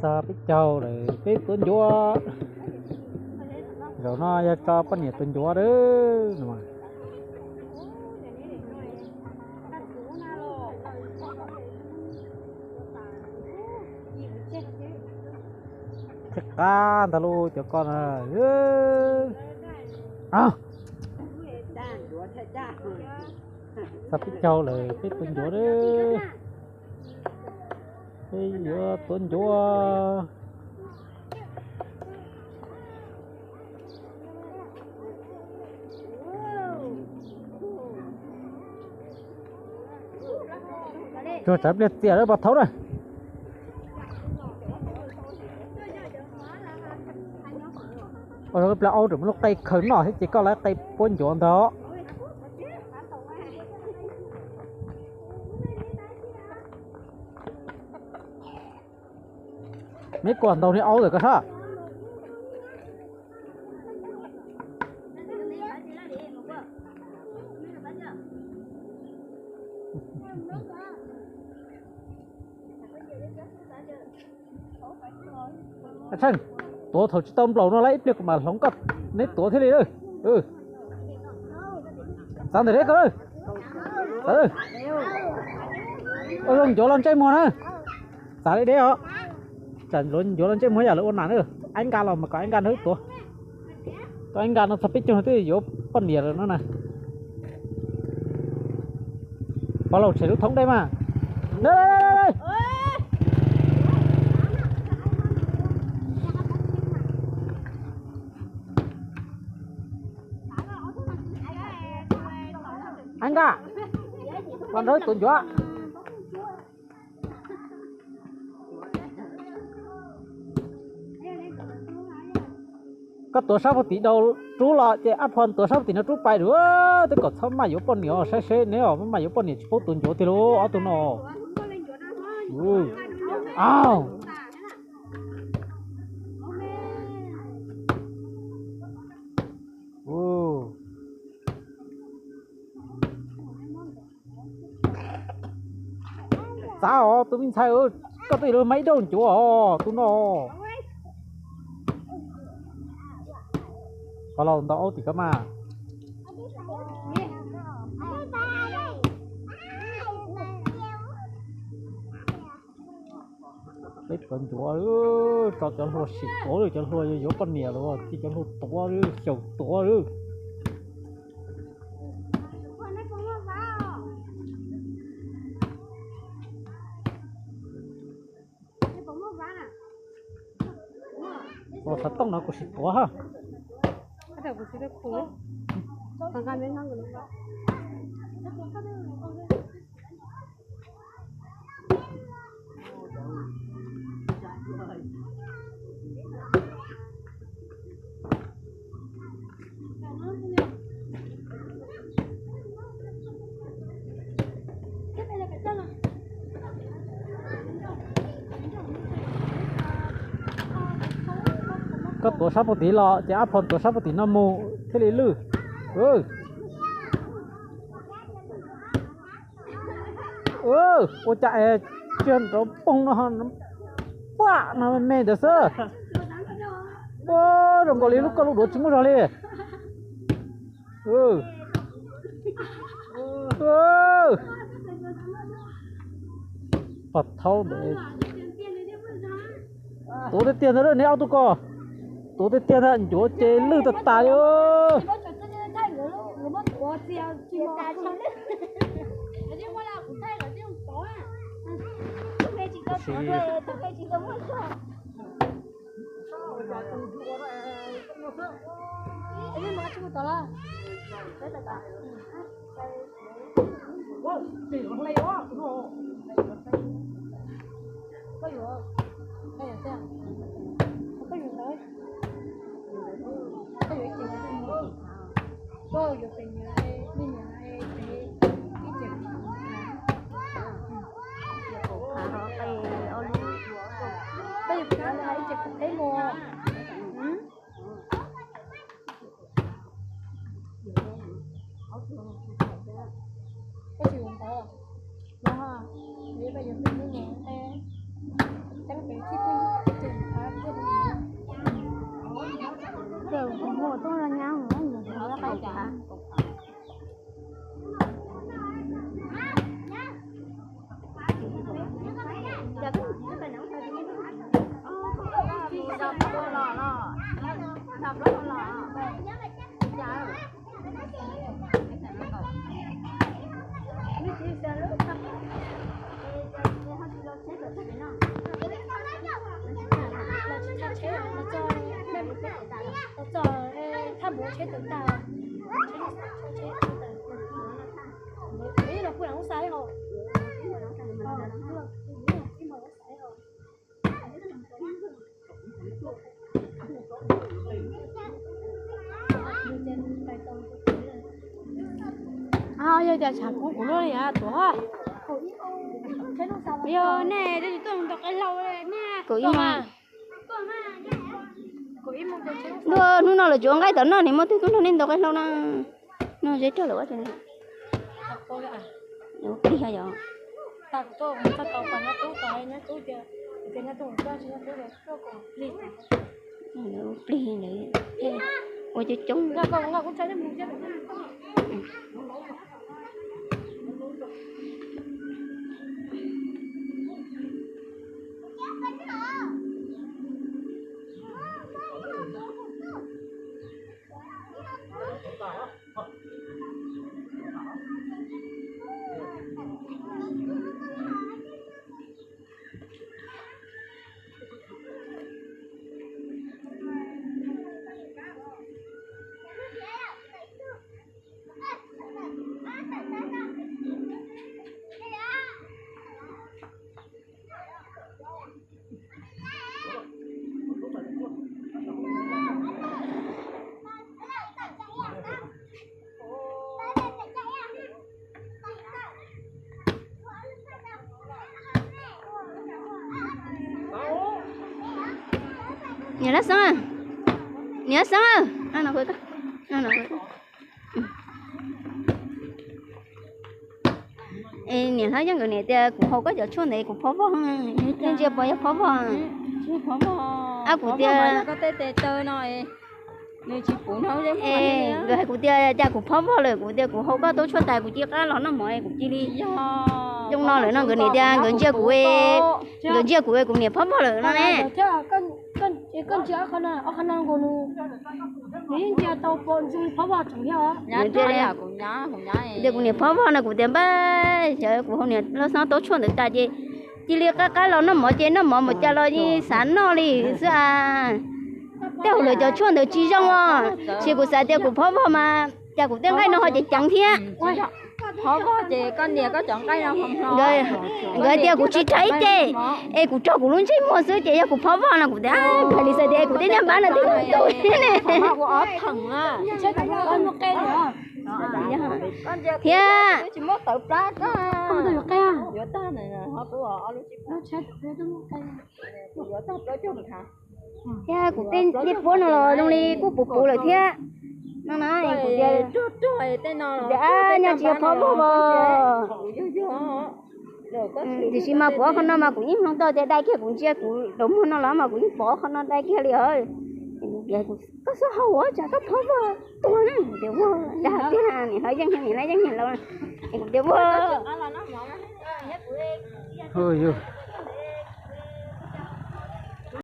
Txog peb caug lawm peb tuav ncuav. Zaum no yog tso poj niam tuav ncuav lawm. Thiab qab ntag lauj cov ko na. Txog peb caug lawm peb tuav ncuav lawm. Peb yuav tuav ncuav. Tsuag tsav pliag txias lawm pov thaub na. Ua pliag aub rau muab lub qe khaws noj thiab ces koj lawv qe puab ncuav ntag. Meb kuas ntaus niag aub ntawm koj sab. Tsheej, tuav thaum tsis tau nplaum no lawm ib pliag kuv mam hloov koj, neb tuav thiaj li lawm. Txav ntawm deb koj lawm. Ua zoo ncuav los ntsej muag na. Txav li deb os. Tsam ncuav los ntsej muag yam lawv ua nam na. Aib nqa los mas kom aib nqa na tuav. Tau aib nqa no txog peb caug no twb yuav poj niam lawm no na. Pov Laus tshem lub thoob dej mas. Aib nqa, los nrog tuav ncuav. Koj tuav sab puag tim daus rub los ces Ab Phon tuav sab puag tim no rub pais dua, twb kom txhob maj yuav poj niam os, saib seb neb os, maj yuav poj niam tsis paub tuav ncuav tiag lauj ob tug no. Au. Txav os tus me ntxhais, koj twb yuav luag mas ib dauj ncuav os tus no. Pov Laus ntaus aub tim koj mas. Peb tuav ncuav, tso cov hluas sim tuav lawm, cov hluas yuav yuav poj niam los txij cov hluas tuav lawm, xyaum tuav lawm. Los xav tooj no kuv sim tuav ha. Koj tuav sab puag tid los ces Ab Phon tuav sab puag tid no mus thiaj li lwj. Ua cas es tsiaj nrov poog no, pam no me me ntawd xwb. Ua zoo nkaus li lub koj lub duav tsis muaj zog li. Pov thaub ntawd. Tuav tiag tiag ntag neb ob tug ko. Tuav tiag tiag ntag, ncuav ces lwj tag tas li. Yog tias tshav kub kuv luaj li tuav. Yog nej twb tsis tuaj mus ntaus qe hlau ne. Hnub no lawv tsuav nqaij tom no, nws muaj twg tuaj nrog nej ntaus qe hlau na. No zeb rog lawm ua plig yog. Plig ntawd ua coob coob. Niam Lab Xeeb, Niam Lab Xeeb, niam hlob Yeej nkawd niam tias kuv haus koj cov tshuaj ntawd kuv phob vog, nej ntsia puas yog phob vog? Ab kuv tias, nkawd hais kuv tias cas kuv phob vog lawm, kuv tias kuv haus koj tau tshuaj tas kuv cia li qab los noj mov kuv cia li zoo no lawm no, nkawd niam tias nkawd ntsia kuv, nkawd ntsia kuv kuv niam phob vog lawm no ne. Tias kuv niam phob vog no kuv tias npaj, xyov kuv haus niam Lab Xeeb tau tshuaj ntawd tas ces cia li qab qab los noj mov ces noj mov mus cas los yeej xav noj li xwb a. Tej hauv lawv cov tshuaj ntawd tsis zoo os, ces kuv xav tias kuv phob vog mas cas kuv tej nqaij no ho ceev ceev thiab. Nkawd tias kuv tsis raug ib ce, es kuv raug kuv lub ntsej muag xwb ces yog kuv phob vog no kuv tias, npaj li xav tias kuv tej nyab npab no twb tu ne. Thiab thiab kuv tej ncej puab no los zoo li kuj puv puv lawm thiab. No na, kuv tias, kuv tias nyaj tsis yog phob vog os. Tiam sis mas kuv ob qho no mas kuv yeej mloog tau tias dai kiag, kuv ntsia kuv daus muag no los mas kuv yeej pom ob qho no dai kiag li os. Koj xub haus ua cas koj phob vog tuag na, kuv tias vog dag tiag, niam hlob Yeej, niam hlob Yeej niam laus, kuv tias vog.